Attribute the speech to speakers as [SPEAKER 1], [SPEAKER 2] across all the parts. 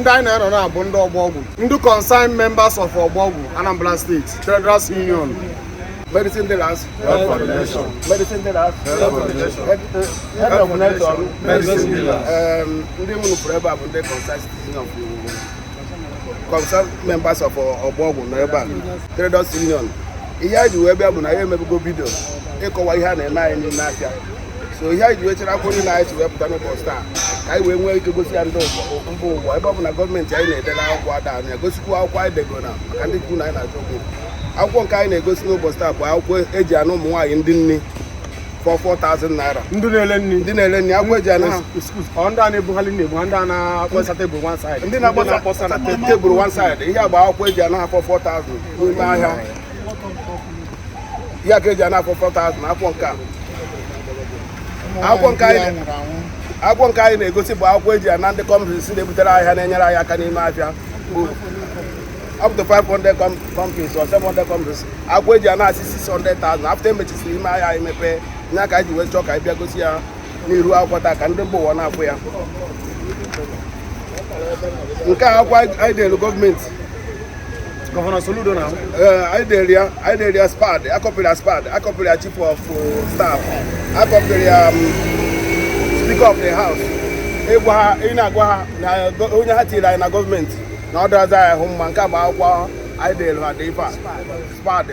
[SPEAKER 1] Ndị anyị na-anọ na-abụ ndị Ọgbọgwụ, ndị concerned members of Ọgbọgwụ, Anambra State Traders Union.
[SPEAKER 2] Medicine dealers.
[SPEAKER 3] Health for the nation.
[SPEAKER 2] Medicine dealers.
[SPEAKER 3] Health for the nation.
[SPEAKER 2] Head of nation.
[SPEAKER 3] Medicine dealers.
[SPEAKER 2] Ndị unu fụrụ ebe a bụ ndị concerned citizen of concerned members of Ọgbọgwụ nọ ebe a, Traders Union. Ihe anyị ji wee bịa bụ na ya emebugo bido ịkọwa ihe a na-eme anyị n'ime afịa. So ihe anyị ji wee chere akwụkwọ niile anyị ji wee pụta n'ụbọchị taa ka anyị wee nwee ike gosi ya ndị mba ụwa, ebe ọ bụ na gọọmenti anyị na-edere akwụkwọ ada na-egosikwu akwụkwọ anyị degoro na maka ndị kwu na anyị na-achọ okwu. Akwụkwọ nke anyị na-egosi n'ụbọchị taa bụ akwụkwọ eji anụ ụmụ nwaanyị ndị nni 44,000 naira.
[SPEAKER 1] Ndị na-ele nri.
[SPEAKER 2] Ndị na-ele nri, akwụkwọ eji anụ ha.
[SPEAKER 1] Excuse, ọ ndị a na-ebugharị na-ebu ha, ndị a na-akpọsa tebụl one side.
[SPEAKER 2] Ndị na-agbasa na tebụl one side. Ihe a bụ akwụkwọ eji ana ha 44,000 n'ime ahịa. Ihe a ka eji ana 44,000. Akwụkwọ nke anyị na-egosi bụ akwụkwọ eji ana ndị companies na-ebutere ahịa, na-enyere anyị aka n'ime ahịa, bụ up to 500 companies or 700 companies. Akwụkwọ eji ana asị 600,000 after emechisiri ime ahịa anyị mepee nye ka anyị ji wee chọọ ka anyị bịa gosi ya n'iru akwụkwọ taa ka ndị mba ụwa na-afụ ya. Nke a, akwụkwọ anyị delu gọọmenti.
[SPEAKER 1] Gọvanọ Soludo na
[SPEAKER 2] Ee, anyị dere ya SPAD, akọpịrị ya SPAD, akọpịrị ya chief of staff, akọpịrị ya speaker of the house, ịgwa ha, ị na-agwa ha na onye ha tiri anyị na gọọmenti na ọ dọzi anyị ahụ mma. Nke a bụ akwụkwọ anyị dere ha dị ife a SPAD.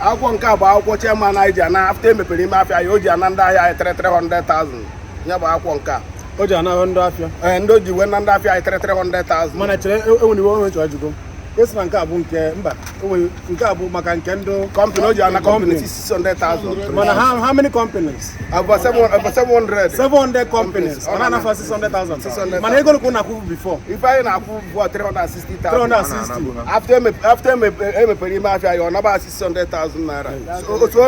[SPEAKER 2] Akwụkwọ nke a bụ akwụkwọ chairman anyị ji ana after emepere ime afịa ya, o ji ana ndị ahịa anyị 300,000. Ya bụ akwụkwọ nke a.
[SPEAKER 1] O ji anaghị ndị afịa.
[SPEAKER 2] Ee, ndị o ji wee na ndị afịa anyị 300,000.
[SPEAKER 1] Mana chere, enwere iwe onwe chọrọ ajụgo. Esi na nke a bụ nke mba enwere, nke a bụ maka nke ndị
[SPEAKER 2] company, o ji ana company 600,000.
[SPEAKER 1] Mana how many companies?
[SPEAKER 2] About 700.
[SPEAKER 1] 700 companies. Ọ na-anafa 600,000.
[SPEAKER 2] 600,000.
[SPEAKER 1] Mana ego ka na-akwụ before?
[SPEAKER 2] Ife anyị na-akwụ bụ 360,000.
[SPEAKER 1] 360.
[SPEAKER 2] After emepere ime afịa ya, ọ naba 600,000 naira. So otu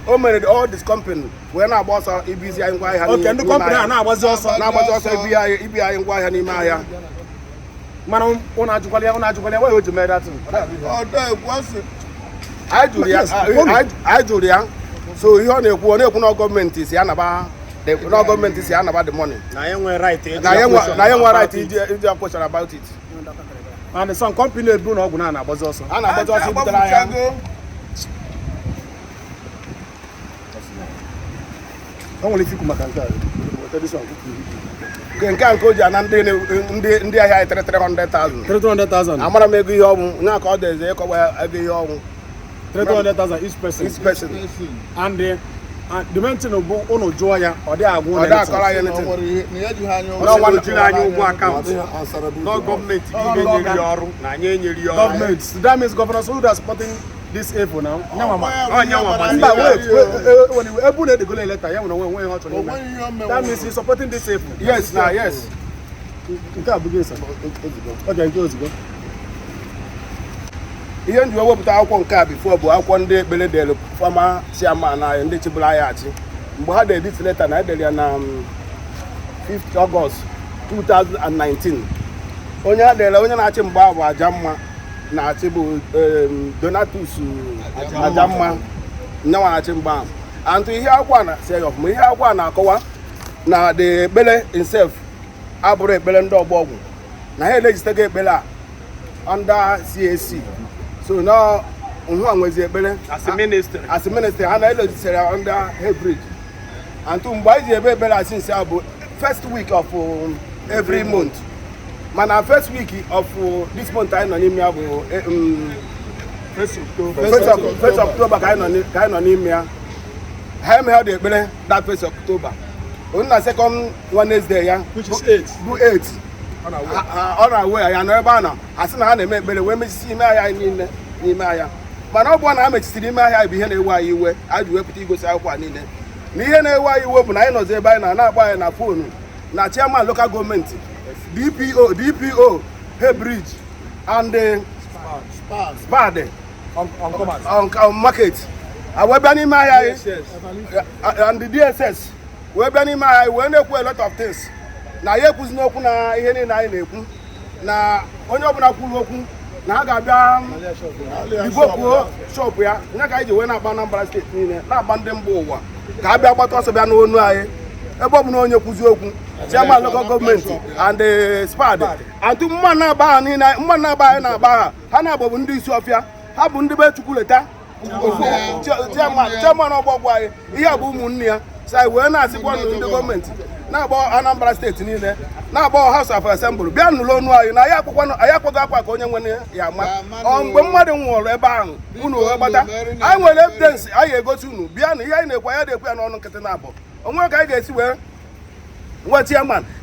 [SPEAKER 2] o mere all this company wee na-agba ọsọ ibizi anyị ngwa ahịa
[SPEAKER 1] Okay, ndị
[SPEAKER 2] n'ime
[SPEAKER 1] company a
[SPEAKER 2] ahịa.
[SPEAKER 1] na-agbazi ọsọ.
[SPEAKER 2] Na-agbazi ọsọ ibi anyị ngwa ahịa n'ime ahịa.
[SPEAKER 1] Mana ụnụ ajụkwala ya, ụnụ ajụkwala ya why o ji mee that thing?
[SPEAKER 2] Anyị jụrụ ya.
[SPEAKER 1] Yes,
[SPEAKER 2] Anyị jụrụ ya. So ihe ọ na-ekwu na gọọmenti si anaba the money.
[SPEAKER 4] Na anyị nwere right ịjụ
[SPEAKER 2] Na ya nwe right iji question about it.
[SPEAKER 1] And some company ebu na ọgwụ na na-agbazi ọsọ.
[SPEAKER 2] A na-agbazi ọsọ ibutere ahịa.
[SPEAKER 1] O nwere ike ikwu maka nke a. Weta this one.
[SPEAKER 2] Nke a, nke o ji ana ndị ahịa anyị 300,000.
[SPEAKER 1] 300,000.
[SPEAKER 2] Amara m ego ihe ọnwụ nya ka ọ dị eze ịkọwa ego ihe ọnwụ.
[SPEAKER 1] 300,000 each person.
[SPEAKER 2] Each person.
[SPEAKER 1] And the main thing bụ ụnụ jụọ ya, ọ dịghị agwụ.
[SPEAKER 2] Ọ dị akọrọ anyị anything.
[SPEAKER 4] Ọ jiri anyị ụgwọ akaụntụ nọ gọọmenti ihe nyere ya ọrụ na anyị enyere ya ọrụ.
[SPEAKER 1] Government. So that means Governor Soludo is supporting this evil now.
[SPEAKER 4] Onye nwa gbaziri.
[SPEAKER 1] Mba, wait, wait, wait, ebe unu edegolo leta ya nwere onwe ihe ọ chọrọ ime. That means he's supporting this evil.
[SPEAKER 2] Yes, na yes.
[SPEAKER 1] Nke a bụghị esa. Okay, nke ozugbo.
[SPEAKER 2] Ihe m ji wee wepụta akwụkwọ nke a before bụ akwụkwọ ndị ekpere dere former chairman anyị, ndị chịbụrụ anyị achị, mgbe ha dere this letter na edere ya na 5th August 2019. Onye ha dere, onye na-achị mgbe ahụ bụ Ajamma na-achị, bụ Donatus Ajamma nyanwa na-achị mgbe ahụ. And ihe akwụkwọ a na-asị ya ọfụma, ihe akwụkwọ a na-akọwa na the ekpere itself abụrụ ekpere ndị ọgbọ ọgwụ, na ha elejitego ekpere a under CAC. So na nhụ nwezi ekpere
[SPEAKER 4] As a ministry.
[SPEAKER 2] As a ministry, ha na-elejitere ya under Heybridge. And mgbe anyị ji ebe ekpere a since ya bụ first week of every month, mana first week of this month anyị nọ n'ime ya bụ first October ka anyị nọ n'ime ya. Ha emeghe dị ekpere that first October onu na second Wednesday ya,
[SPEAKER 1] Which is 8.
[SPEAKER 2] bụ 8, ọ na-awe ya nọ ebe a nọ a sị na ha na-eme ekpere wee mechisi ime ahịa anyị niile n'ime ahịa. Mana ọ bụ na ha mechisiri ime ahịa bụ ihe na-ewe anyị iwe anyị ji wepụta igosi akwụkwọ a niile. Na ihe na-ewe anyị iwe bụ na anyị nọzi ebe anyị na-akpọ anyị na phone na chairman local gọọmenti, DPO Heybridge and SPAD on market a wee bịa n'ime ahịa anyị and the DSS wee bịa n'ime ahịa anyị wee na-ekwu a lot of things, na ya ekwuzi n'okwu na ihe niile anyị na-ekwu, na onye ọbụla kwuru okwu na Na ha ga-abịa ivokuo shop ya. Nya ka anyị ji wee na-agba Anambra Steeti niile, na-agba ndị mba ụwa ka a bịa gbata ọsọ bịa n'onu anyị, ebe ọ bụ na onye kwuzi okwu chairman local government and spad and mma na-agba ha niile, mma na-agba anyị, na-agba ha. Ha na-agba bụ ndị isi ọfịa, ha bụ ndị be Chukwuleta chairman ọgbọgwụ anyị. Ihe a bụ ụmụnne ya. Si anyị wee na-asịkwa ndị gọọmenti, na-agba Anambra Steeti niile, na-agba House of Assembly, bịa nụrụ onu anyị na anyị akwago akwa ka onye nwere ya ama. Ọ mgbe mmadụ nwụrụ ebe ahụ, unu wee gbata. Anyị nwere evidence anyị egosi unu. Bịa na ihe anyị na-ekwu, anyị na-ekwu ya n'ọnụ nkịtị na abụọ. Onwere ka anyị ga-esi wee nwe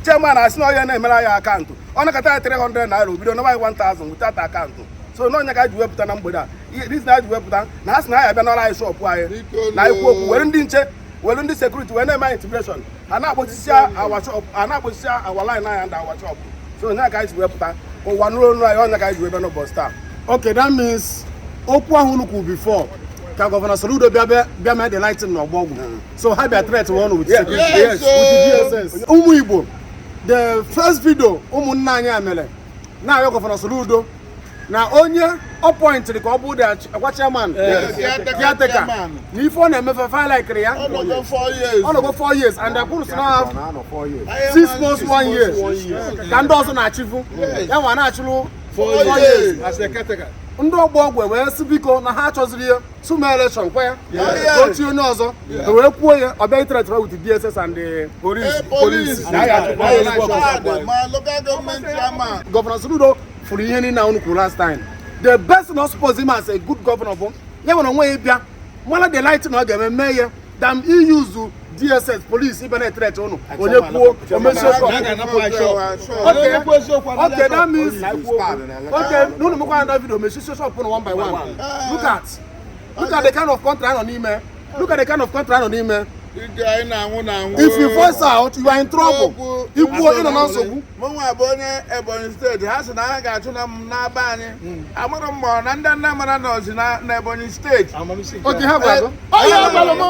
[SPEAKER 2] chairman asị na onye na-emere anyị account, ọ nakọta ya 300 naira, obido naba anyị 1000 without account. So n'ọnya ka anyị ji wepụta na mgbede a. Reason anyị ji wepụta na ha sị na anyị abịa nọrọ anyị shop anyị na ikwu okwu, were ndị nche, were ndị security wee na-eme anyị intimidation. Ha na-akpọchisi our shop, ha na-akpọchisi our line anyị and our shop. So onye ka anyị ji wepụta ka ụwa nụrụ onu anyị. Onye ka anyị ji wee bịa n'ụbọchị taa.
[SPEAKER 1] Okay, that means okwu ahụ unu kwuru before ka Governor Soludo bịa bịa mee the lighting n'Ọgbọgwụ, so ha bịa threat one with security,
[SPEAKER 2] Yes.
[SPEAKER 1] with the DSS. Ụmụ Igbo, the first video ụmụnne anyị a mere na-arịọ Governor Soludo na onye ọ appointịrị ka ọ bụ the akwa chairman caretaker na ife ọ na-emefe faịlaikiri ya.
[SPEAKER 3] Ọnọgo 4 years.
[SPEAKER 1] Ọ nọgo 4 years and akwụrụ si na 6 months, 1 year ka ndị ọzọ na-achịvu ya nwa na-achịrụ 4 years. Ndị ọgbọ ọgwụ wee sị biko na ha achọziri ya suma election kwa ya ka o tinye onye ọzọ. E wee kwuo ya, ọ bịa threat with the DSS and the
[SPEAKER 3] Police. Police.
[SPEAKER 1] Police.
[SPEAKER 3] Ma local government chairman.
[SPEAKER 1] Governor Soludo fụrụ ihe niile unu kwuru last time. The best not suppose him as a good governor bụ ya nwere onwe ya bịa mara the light na ọ ga-eme mee ya than iyuzu DSS, police ịbịa na-ethreat ụnụ. Onye kwuo omesie shop. Okay, that means, okay, n'ụlọ mekwa na video mechisie shop ụnụ one by one. Look at the kind of country anyị nọ n'ime. Look at the kind of country anyị nọ n'ime.
[SPEAKER 3] Ike anyị na-anwụ na-anwụ.
[SPEAKER 1] If you voice out, you are in trouble. Ikwuo, ị nọ na nsogbu.
[SPEAKER 3] Mụnwa bụ onye Ebonyi Steeti. Ha sị na ha ga-achụ na m n'aba anyị. Amụrụ m na ndị Anambra nọzi na Ebonyi Steeti.
[SPEAKER 1] Oge ha gwara gị?
[SPEAKER 3] Onye gwara m,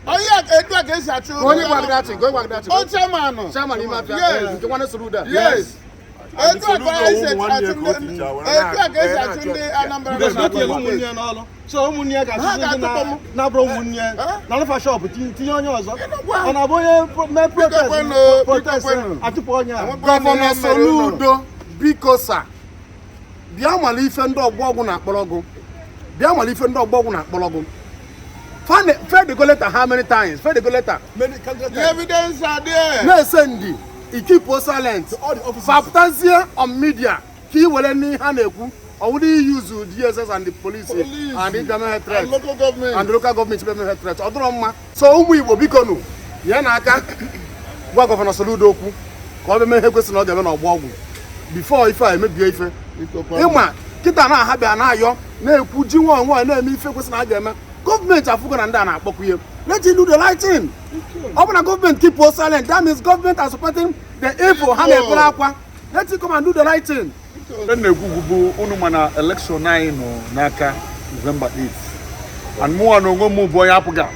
[SPEAKER 3] onye etu a ka esi achụ.
[SPEAKER 1] Onye gwara gị achị? Onye gwara gị achị?
[SPEAKER 3] O chairman.
[SPEAKER 1] Chairman ime afịa?
[SPEAKER 3] Yes.
[SPEAKER 1] Nke nwanne Soludo a?
[SPEAKER 3] Yes. Etu a ka esi achụ ndị, etu a ka esi achụ ndị Anambra nọ na
[SPEAKER 5] tinyere
[SPEAKER 3] Ebonyi
[SPEAKER 5] ụmụnne
[SPEAKER 3] Steeti.
[SPEAKER 5] ya n'ọrụ, so ụmụnne ya
[SPEAKER 3] Ha
[SPEAKER 5] ga-achụzi ndị
[SPEAKER 3] ga-atụpụ m.
[SPEAKER 5] na-abụrụ ụmụnne ya na alụfa shop, tinye onye ọzọ.
[SPEAKER 3] Ịnụkwa.
[SPEAKER 5] Ọ na-abụ onye mee protest
[SPEAKER 3] kwenụ,
[SPEAKER 5] protest
[SPEAKER 3] biko kwenụ.
[SPEAKER 5] achụpụ onye a.
[SPEAKER 1] Governor Soludo, biko sa bịa nwale ife ndị ọgbọ ọgwụ na-akpọrọ gụ. Bịa nwale ife ndị ọgbọ ọgwụ na-akpọrọ gụ. Fedego letter, how many times fedego letter?
[SPEAKER 3] The evidence are there.
[SPEAKER 1] Na-ese ndị ikeepuo silent, fapụtazie on media ka ị were n'ihe ha na-ekwu. Ọ wụrụ iyuzu DSS and the police
[SPEAKER 3] Police.
[SPEAKER 1] and ịbịa mee threat
[SPEAKER 3] And local government.
[SPEAKER 1] And local government bịa mee threat. Ọ dịrọ mma. So ụmụ Igbo, biko nụ nye n'aka gwa Governor Soludo okwu ka ọ bịa mee ihe kwesịrị na ọ ga-eme n'ọgbọ ọgwụ before ife a emebie ife. Ịma kịta na ha bịa na-ayọ na-ekwu ji nwa nwa na-eme ife kwesịrị na a ga-eme. Gọọmenti afụgo na ndị a na-akpọkwu ihe. Let him do the right thing. Ọ bụ na gọọmenti keep us silent, that means gọọmenti are supporting the evil ha na-ebere akwa. Let him come and do the right thing.
[SPEAKER 6] Ndị na-ekwu ugwu bụ unu, mana election anyị nọ n'aka November 8, and mụnwa na onwe m bụ onye APGA.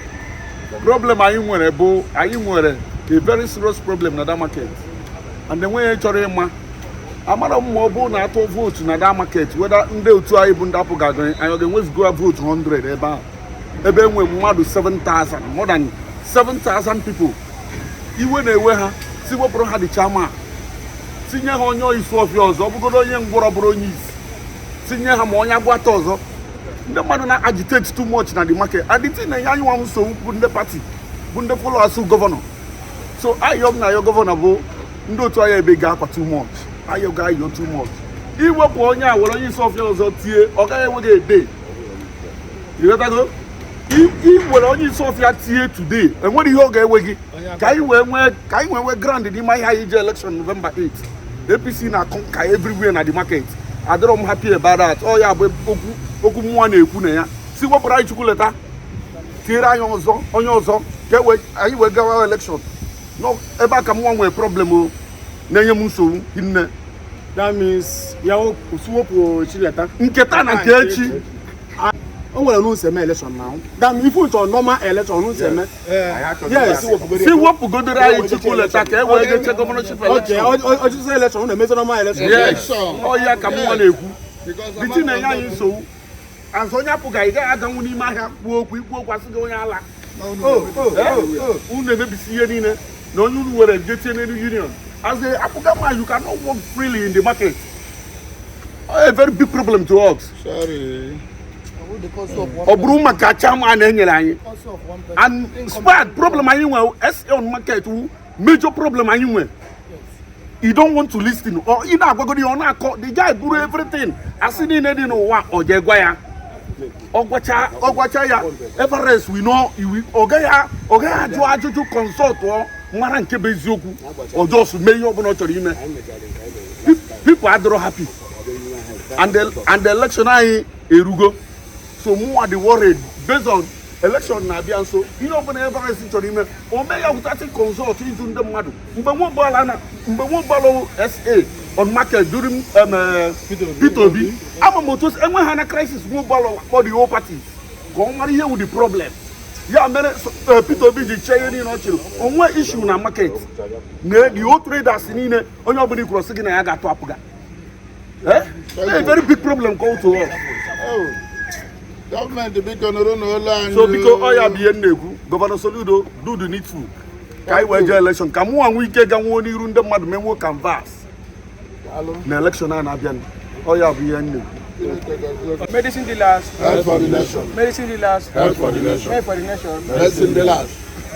[SPEAKER 6] Problem anyị nwere bụ anyị nwere a very serious problem na that market, and enweghị chọrọ ịma amara m ma ọ bụrụ na atụ vote na that market, whether ndị otu anyị bụ ndị APGA anyị ọ ga-enwezigo vote 100 ebe ahụ, ebe enwe mmadụ 7,000, more than 7,000 people. Iwe na-ewe ha si wepụrụ ha the chairman, tinye ha onye isi ọfịa ọzọ. Ọ bụgoro onye ngwọrọ bụrụ onye isi, tinye ha ma onye agwata ọzọ. Ndị mmadụ na-agitate too much na the market, and the thing na-enye anyị nwa nsogbu bụ ndị party, bụ ndị followers governor. So ayọ m na ayọ governor bụ ndị otu anyị ebe ga-akwa too much, ayọ ga-ayọ too much. Iwepụ onye a were onye isi ọfịa ọzọ tie, ọ gaghị enwe gị ede. Ịghọtago? I were onye isi ọfịa tie today, enwere ihe ọ ga-ewe gị ka anyị wee nwee, ka anyị wee nwee ground n'ime ahịa anyị je election November 8. APC na-akụ nka everywhere na the market. Adịrọ m happy about that. Ọ ya bụ okwu okwu mmụọ na-ekwu na ya si wepụrụ anyị Chukwuleta, tiere anyị ọzọ onye ọzọ ka anyị wee gawa election. Nọ ebe a ka mụnwa nwee problem o na-enye m nsogbu hinne.
[SPEAKER 1] That means ya wepụ Chileta.
[SPEAKER 6] Nketa na nke echi.
[SPEAKER 1] O nwere n'ụzọ eme election now. That means if chọrọ normal election n'ụzọ eme, yes.
[SPEAKER 6] Si wepụgodoro anyị Chukwuleta ka e wee jeche governorship
[SPEAKER 1] Okay.
[SPEAKER 6] election.
[SPEAKER 1] Ọchịchị election unu emezi normal election.
[SPEAKER 6] Yes, ọ ya ka mụnwa na-ekwu. The thing na-enye anyị nsogbu. As onye APGA, ị gaghị aganwu n'ime ahịa kwuo okwu, ikwu okwu, asị gị onye ala. Unu emebisi ihe niile na onye unu were jetie n'elu union. As a APGA man, you cannot work freely in the market. A very big problem to us.
[SPEAKER 3] Sorry.
[SPEAKER 6] Ọ bụrụ maka chairman enyere anyị and SPAD problem anyị nwe, SA on market wu major problem anyị nwe. You don't want to listen or ị na-agwagoro ya, ọ na-akọ. The guy buru everything, asị niile dị n'ụwa, ọ jee gwa ya, ọ gwacha ya Everest, we know ọ gaghị ajụ ajụjụ, consult ọ mara nke bụ eziokwu. Ọ just mee ihe ọbụla ọ chọrọ ime. People adịrọ happy and the election anyị erugo, so mụnwa dị worried based on election na-abịa nso. Ihe ọbụla Everest chọrọ ime, o mee ya without consult, ịjụ ndị mmadụ. Mgbe nwa na mgbe nwa SA on market during Peter Obi, ama m otu enwe ha na crisis, nwa ụgbọala kpọ the whole parties ka ọ mara ihe wụ the problem. Ya mere Peter Obi ji chee ihe niile ọ chịrị onwe issue na market na the whole traders niile, onye ọbụla ikwuru sị gị na ya ga-atụ APGA. Eh? A very big problem come to us.
[SPEAKER 3] Oh. Gọọmenti, biko, nụrụ n'olu anyị.
[SPEAKER 6] So biko, ọ ya bụ ihe m na-ekwu. Gọvanọ Soludo, do the needful ka anyị wee jee election, ka mụnwa nwee ike ga nwuo n'iru ndị mmadụ, menwuo canvas na election a na-abịa. Ọ ya bụ ihe m na-ekwu.
[SPEAKER 7] Medicine dealers,
[SPEAKER 3] Health for the nation.
[SPEAKER 7] Medicine dealers,
[SPEAKER 3] Health for the nation.
[SPEAKER 7] Health for the nation,
[SPEAKER 3] Medicine dealers.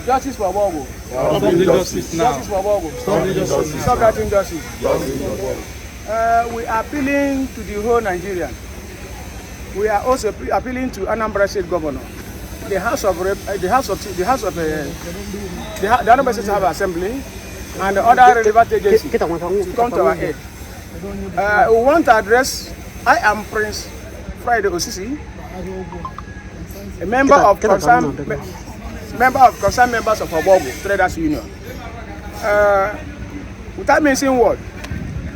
[SPEAKER 7] Justice for Obogu,
[SPEAKER 3] Stop injustice.
[SPEAKER 7] Justice for Obogu,
[SPEAKER 3] Stop injustice.
[SPEAKER 7] Stop that injustice.
[SPEAKER 3] Justice for Obogu.
[SPEAKER 7] We are appealing to the whole Nigerian. We are also appealing to Anambra State Governor, the House of Rep, the House of the House of the Anambra State House of Assembly, and the other relevant agencies to come to our aid. We want to address. I am Prince Friday Osisi, a member of concerned members of Obogu Traders Union. Without mincing word,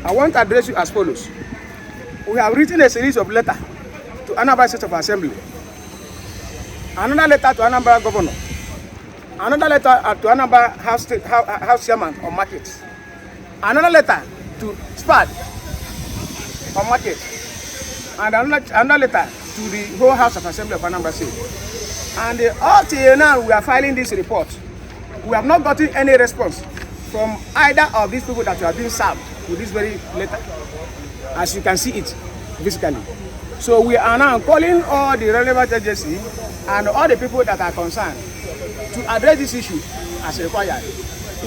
[SPEAKER 7] I want to address you as follows. We have written a series of letters to Anambra State of Assembly, another letter to Anambra Governor, another letter to Anambra House Chairman on Market, another letter to SPAD on Market, and another letter to the whole House of Assembly of Anambra State. And up till now, we are filing this report. We have not gotten any response from either of these people that have been served with this very letter, as you can see it physically. So we are now calling all the relevant agencies and all the people that are concerned to address this issue as required.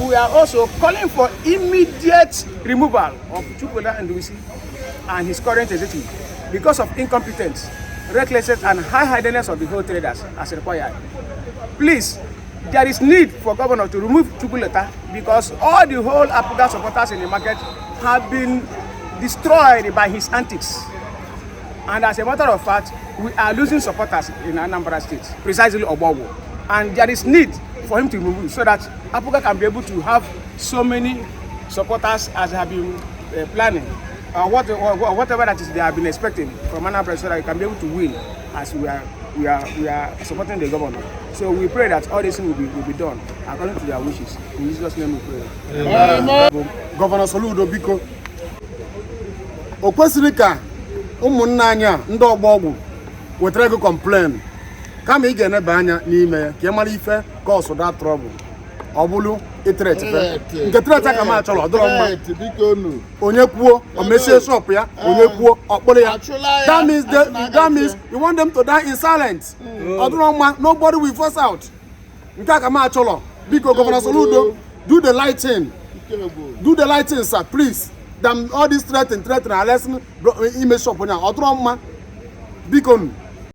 [SPEAKER 7] We are also calling for immediate removal of Chukwuemeka Ndubuisi and his current executive because of incompetence, recklessness, and high-handedness of the whole traders as required. Please, there is need for governor to remove Chukwuleta because all the whole APGA supporters in the market have been destroyed by his antics. And as a matter of fact, we are losing supporters in Anambra State, precisely Obowo. And there is need for him to remove so that APGA can be able to have so many supporters as have been planning, or whatever that is they have been expecting from Anambra, so that we can be able to win as we are supporting the governor. So we pray that all this will be done according to their wishes. In Jesus' name we pray.
[SPEAKER 1] Gọvanọ Soludo, biko, o kwesịrị ka ụmụnne anyị a, ndị ọgbọ ọgwụ, wetara ego complain, kama ị ga-eneba anya n'ime ya ka ị mara ife cause that trouble. Ọ bụrụ ị threat, nke threat ka m achọrọ, ọ dịrọ mma.
[SPEAKER 3] Threat, biko nu.
[SPEAKER 1] Onye kwuo, o mechie shop ya. Onye kwuo, ọ kpụrụ ya.
[SPEAKER 3] Achụla ya.
[SPEAKER 1] That means you want them to die in silence. Ọ dịrọ mma. Nobody will force out. Nke a ka m achọrọ. Biko, Gọvanọ Soludo, do the right thing.
[SPEAKER 3] Ike gwụ.
[SPEAKER 1] Do the right thing, sir, please, than all this threatening, threatening, arresting, ime shop onye a. Ọ dịrọ mma, biko nu.